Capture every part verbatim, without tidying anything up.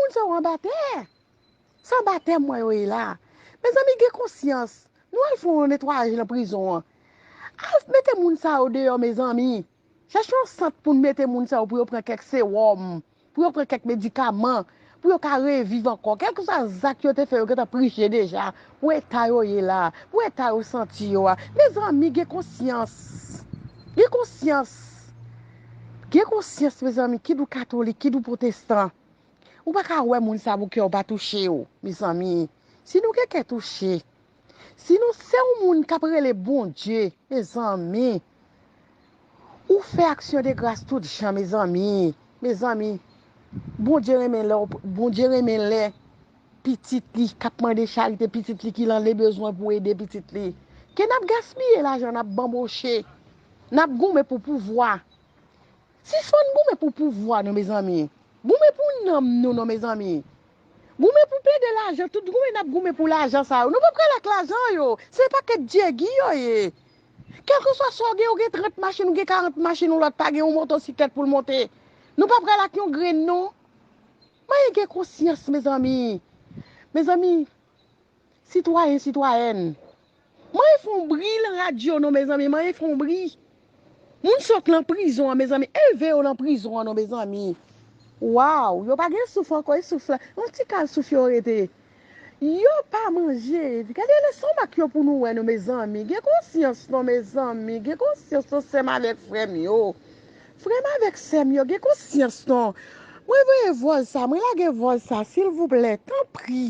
Moun sa yo anba tè. Se anba tè m wè yo ye la. Mezanmi, gen konsyans. Nou al fè yon netwayaj nan prizon an. Al mete moun sa yo deyò, mezanmi. Chèche yon sant pou n mete moun sa yo, pou yo pran kèk sewòm, pou yo pran kèk medikaman, pou yo ka reviv ankò. Kèlkeswa zak yo te fè, yo gentan priche deja. Pou eta yo ye la, pou eta yo santi yo a. Mezanmi, gen konsyans. Gen konsyans. Gen konsyans, mezanmi, kid ou katolik, kid ou pwotestan. Ou pa ka wè moun sa pou kè w pa touche w, mezanmi. Si nou gen kè touche, si nou se yon moun k ap rele Bondye, mezanmi, ou fè aksyon de gras tout jan, mezanmi. Mezanmi, Bondye renmen lè, Bondye renmen lè pitit li k ap mande charite, pitit li ki nan le bezwen pou ede pitit li. Ke n ap gaspiye lajan, n ap banboche, n ap goumen pou pouvwa. Sispann goumen pou pouvwa nou, mezanmi. Goumen pou nanm nou non, mezanmi. Goumen pou plede lajan, tout goumen n ap goumen pou lajan sa yo. Nou pa pral ak lajan yo. Se pakèt dyegi yo ye. Kèlkeswa sa w gen, ou gen trant machin, ou gen karant machin, yon lòt pa gen yon motosiklèt pou l monte. Nou pa pral ak yon grenn non. Manyen gen konsyans, mezanmi. Mezanmi, sitwayen, sitwayèn, manyen fè yon bri lan radyo non, mezanmi, manyen fè yon bri. Moun sa yo k lan prizon an, mezanmi, elve yo lan prizon an non, mezanmi. Waw, yo pa gen souf ankò, e souf la, yon ti kal souf yo rete. Yo pa manje. Gade lestomak yo pou nou wè non, mezanmi. Gen konsyans non, mezanmi. Gen konsyans non, sè m avèk frè m yo. Frè m avèk sè m yo, gen konsyans non. Mwen voye vòz sa, mwen lage vòz sa, silvouplè, tanpri.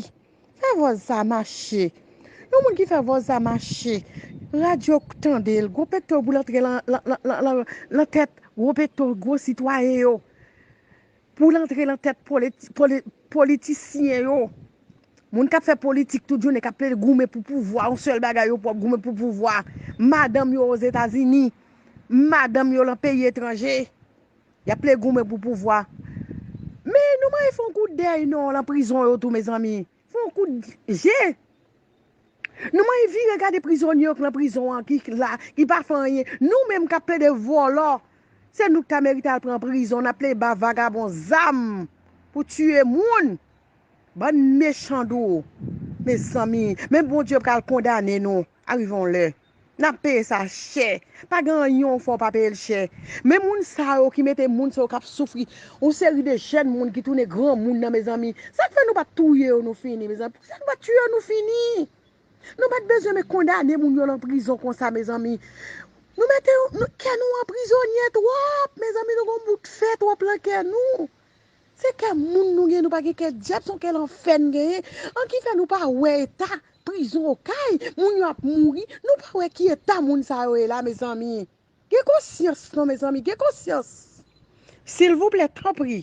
Fè vòz sa mache. Yon moun ki fè vòz sa mache, radyo k tande l, gwo peto pou l antre lan, lan, lan, lan, lan, lan tèt gwo peto, gwo sitwayen yo. Pou l antre lan tèt politi-, poli-, politisyen yo. Moun k ap fè politik tout jounen, k ap plede goumen pou pouvwa, yon sèl bagay yo pwòp, goumen pou pouvwa. Madanm yo Ozetazini, madanm yo lan peyi etranje, y ap plede goumen pou pouvwa. Men nou manyen fè yon kout dèy non, lan prizon yo tou, mezanmi. Fè yon kout je. Nou manyen vire gade prizonye yo k lan prizon an, ki la, ki pa fè anyen. Nou menm k ap plede vòlò, se nou k ta merite al pran prizon, n ap plede ba vagabon zam pou tiye moun. Bann mechan dou, mezanmi. Men Bondye pral kondane nou, arive yon lè. N ap peye sa chè. Pa gen anyen w fè w pa peye l chè. Men moun sa yo ki mete moun sa yo k ap soufri, yon seri de jèn moun ki tounen granmoun nan, mezanmi. Sa k fè nou pa t touye yo, nou fini, mezanmi? Poukisa nou pa t tiye yo, nou fini? Nou pa t bezwen men kondane moun yo lan prizon konsa, mezanmi. Nou mete yo, nou, kè nou an prizonye twòp, mezanmi, nou gon bout fè twòp lan kè nou. Se kè moun nou gen, nou pa gen kè dyab, se yon kè lanfè n genyen. An ki fè nou pa wè eta prizon Okay, moun yo ap mouri, nou pa wè ki eta moun sa yo ye la, mezanmi. Gen konsyans non, mezanmi, gen konsyans. Silvouplè, tanpri,